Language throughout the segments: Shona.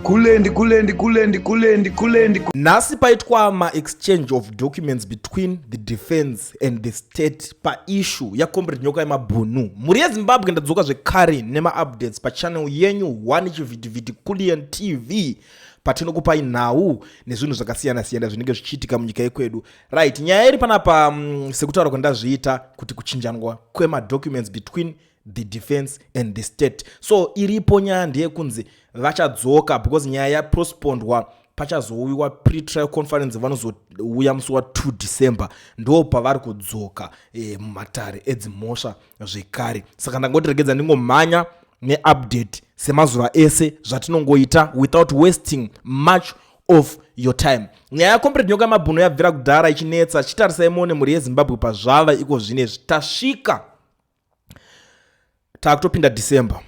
Kulendi, kulendi, kulendi, kulendi, kulendi. Nhasi paitwa maexchange of documents between the defense and the state paissue yacomrade Nyoka Yemabhunu. Mhuri yeZimbabwe, ndadzoka zvekare nemaupdates pachannel yenyu 1 Chivhitivhiti Kulian TV, patinokupai nhau nezvinhu zvakasiyana-siyana zvinenge zvichiitika munyika yekwedu. Right, nyaya iri panapa, sekutaura kwandazviita kuti kuchinjanwa kwemadocuments between the defense and the state. So iripo nyaya ndeyekunzi vachadzoka because nyaya yapostpondwa. Pachazouyiwa pre-trial conference, vanozouya musi wa2 December, ndo pavari kudzoka mumatare edzimhosva zvekare. Saka ndangoti regedza ndingomhanya neupdate semazuva ese zvatinongoita without wasting much of your time. Nyaya yacomrade Nyoka Mabhuno yabvira kudhara ichinetsa. Chitarisai muone, mhuri yeZimbabwe, pazvava iko zvinezvi. Tasvika taakutopinda December,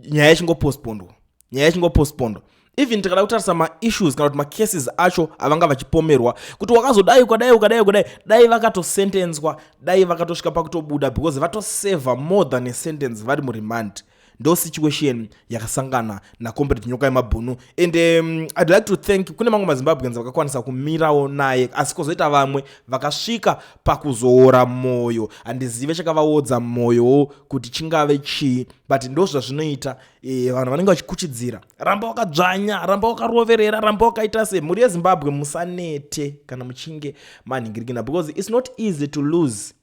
nyaya ichingopostpondwa, nyaya ichingopostpondwa. Even tikada kutarisa maissues kana kuti macases acho avanga vachipomerwa kuti wakazodai, ukadai, ukadai, ukadai, dai vakatosentenswa, dai vakatosvika pakutobuda because vatoseva more than a sentence vari muremand. Ndo situation yakasangana nacomrade Nyoka Yemabhunu. And I'd like to thank kune mamwe maZimbabweans vakakwanisa kumirawo naye, asi kwozoita vamwe vakasvika pakuzoora mwoyo. Handizive chakavaodza mwoyowo kuti chingave chii, but ndo zvazvinoita. Vanhu vanenge vachikuchidzira, ramba wakadzvanya, ramba wakaroverera, ramba wakaita se. Mhuri yeZimbabwe, musanete kana muchinge manhingirikina because it's not easy to lose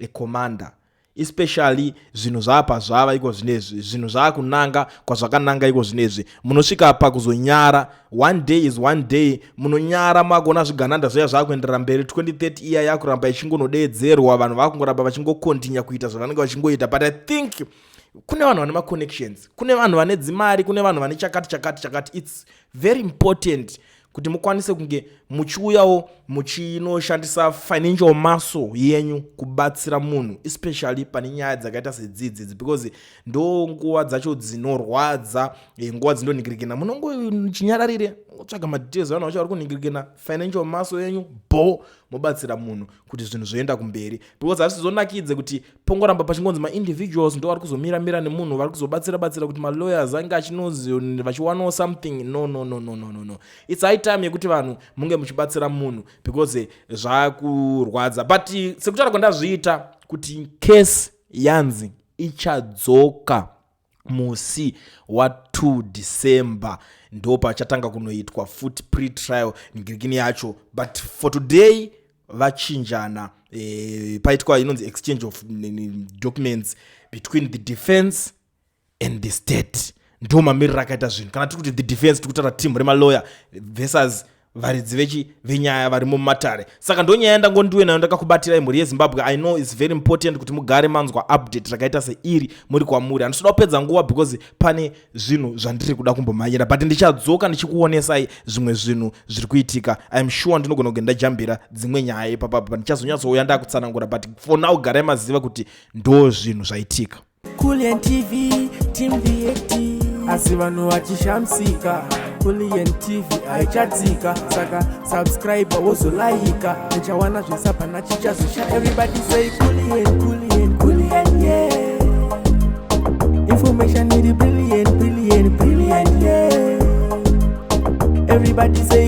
a commander, especially zvinhu zvaapa zvava iko zvinezvi, zvinhu zvaakunanga kwazvakananga iko zvinezvi. Munosvika pakuzonyara. One day is one day, munonyara makuona zvigananda zviya zvaakuenderera mberi. 2030 iya yakuramba ichingonodeedzerwa, vanhu vakungoramba vachingokontinya kuita zvavanenge vachingoita. But I think kune vanhu vane maconnections, kune vanhu vane dzimari, kune vanhu vane chakati, chakati, chakati. It's very important kuti mukwanise kunge muchiuyawo muchinoshandisa financial muscle yenyu kubatsira munhu, especially pane nyaya dzakaita sedzidzidzi, because ndo nguva dzacho dzinorwadza, nguva dzinonhingirikina. Munongochinyararire otsvaga madetails, vanhu vacho vari kunhingirikina, financial muscle yenyu bo mobatsira munhu kuti zvinhu zvoenda kumberi, because hazvizonakidze kuti pongoramba pachingonzi maindividuals ndo vari kuzomiramira nemunhu, vari kuzobatsira batsira kuti malawyers ange achinozi vachiwanawo something. No, no, no, no, no, no, no. It's high time yekuti vanhu munge muchibatsira munhu because zvakurwadza. But sekutaura kwandazviita kuti case yanzi ichadzoka musi wa2 December, ndo pachatanga kunoitwa futi pre-trial ngirikini yacho. But for today vachinjana, paitwa inonzi exchange of documents between the defense and the state. Ndo mamiriro akaita zvinhu. Kana tiri kuti the defense, tiri kutaura team remalawyer versus varidzi vechi venyaya varimo mumatare. Saka ndo nyaya yandangondiwe nayo ndakakubatirai, mhuri yeZimbabwe. I know it's very important kuti mugare manzwa update rakaita seiri muri kwamuri. Handisida kupedza nguva because pane zvinhu zvandiri kuda kumbomhanyira, but ndichadzoka ndichikuonesai zvimwe zvinhu zviri kuitika. I am sure ndinogona kunge ndajambira dzimwe nyaya ipapapa, ndichazonyatsouya ndakutsanangura, but for now garai maziva kuti ndo zvinhu zvaitika. Kulian TV, Team VAT. Asi vanhu vachishamisika, Kulian TV haichatsika. Saka subscribe, wozolaika, uchawana zvese, hapana chichazosha. Everybody say Kulian, Kulian, Kulian, yeah. Information iri brilliant, brilliant, brilliant, yeah. Everybody say